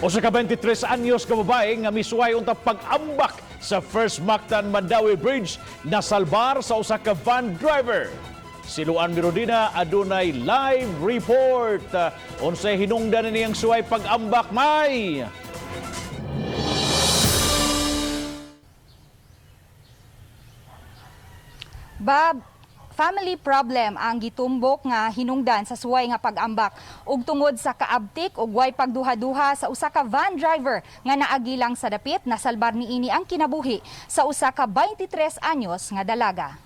Usa ka 23 anyos ka babae nga misuway unta pag-ambak sa First Mactan Mandaue Bridge nasalbar sa usa ka van driver. Si Luan Mirodina adunay live report. Unsay hinungdan niyang suway pag-ambak, May? Bob, family problem ang gitumbok nga hinungdan sa suway nga pag-ambak ug tungod sa kaabtik ug way pagduha-duha sa usa ka van driver nga naagi lang sa dapit, nasalbar niini ang kinabuhi sa usa ka 23 anyos nga dalaga.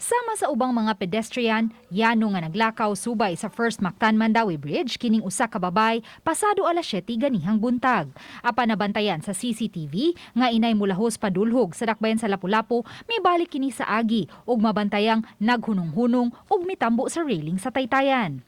Sama sa ubang mga pedestrian, yano nga naglakaw subay sa First Mactan Mandaue Bridge kining usa ka babay pasado alas 7 ganihang buntag. Apan nabantayan sa CCTV nga inay mulahos padulhog sa dakbayan sa Lapu-Lapu, mibalik kini sa agi ug mabantayang naghunong-hunong ug mitambo sa railing sa taytayan.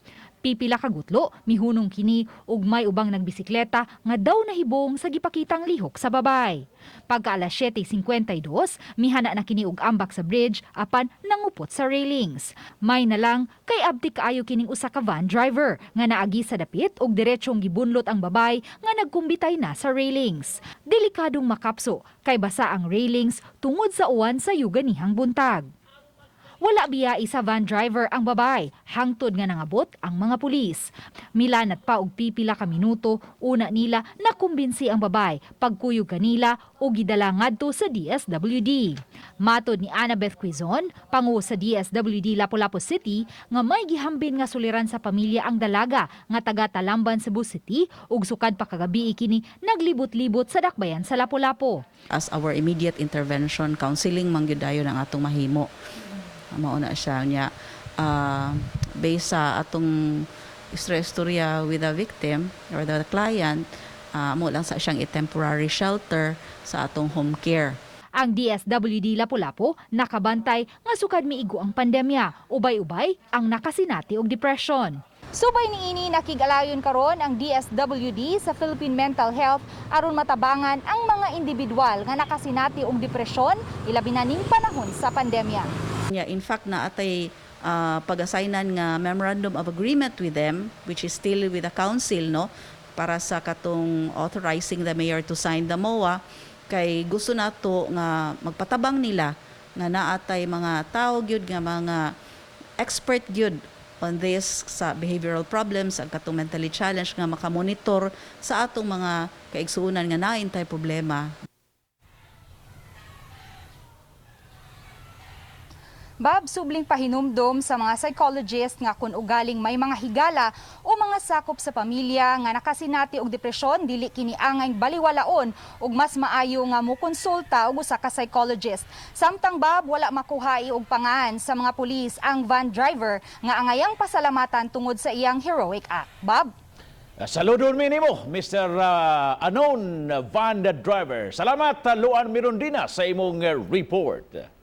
Pipila ka gutlo, mihunong kini ug may ubang nagbisikleta nga daw nahibong sa gipakitang lihok sa babay. Pagka alas 7:52, mihana na kini og ambak sa bridge apan nangupot sa railings. May na lang kay abtik kaayo kining usa ka van driver nga naagi sa dapit ug diretsong gibunlot ang babay nga nagkumbitay na sa railings. Delikadong makapso kay basa ang railings tungod sa uwan sa yuganihang buntag. Wala biya sa van driver ang babay, hangtod nga nangabot ang mga pulis. Milanat pa og pipila ka minuto, una nila nakumbinsi ang babay, pagkuyog kanila og gidala ngadto sa DSWD. Matod ni Annabeth Quizon, pangu sa DSWD Lapu-Lapu City, nga may gihambin nga suliran sa pamilya ang dalaga nga taga Talamban, Cebu City ug sukad pa kagabi kini naglibot-libot sa dakbayan sa Lapu-Lapu. As our immediate intervention, counseling man gyud dayon ang atong mahimo. Mao na siya nya, based sa atong istorya with the victim or the client, mo lang sa siyang i-temporary shelter sa atong home care. Ang DSWD Lapu-Lapu nakabantay nga sukad miigo ang pandemya, ubay-ubay ang nakasinati og depression. Subay niini, nakig-alayon karon ang DSWD sa Philippine Mental Health aron matabangan ang mga individual nga nakasinati og depresyon, ilabi na ning panahon sa pandemya. Yeah, in fact, naatay pag-assignan nga memorandum of agreement with them, which is still with the council, no, para sa katong authorizing the mayor to sign the MOA, kay gusto nato nga magpatabang nila nga naatay mga tao gyud nga mga expert gyud on this sa behavioral problems, ang katong mentally challenged, nga makamonitor sa atong mga kaigsuonan nga naintay problema. Bob, subling pahinumdom sa mga psychologist nga kung ugaling may mga higala o mga sakop sa pamilya nga nakasinati og depresyon, dili kini angay baliwalaon ug mas maayo nga mokonsulta og usa ka psychologist. Samtang, Bob, wala makuha og pangan sa mga pulis ang van driver nga angayang pasalamatan tungod sa iyang heroic act. Bob? Saludon mi nimo, Mr. Anon Van Driver. Salamat, Luan Mirondina, sa imong report.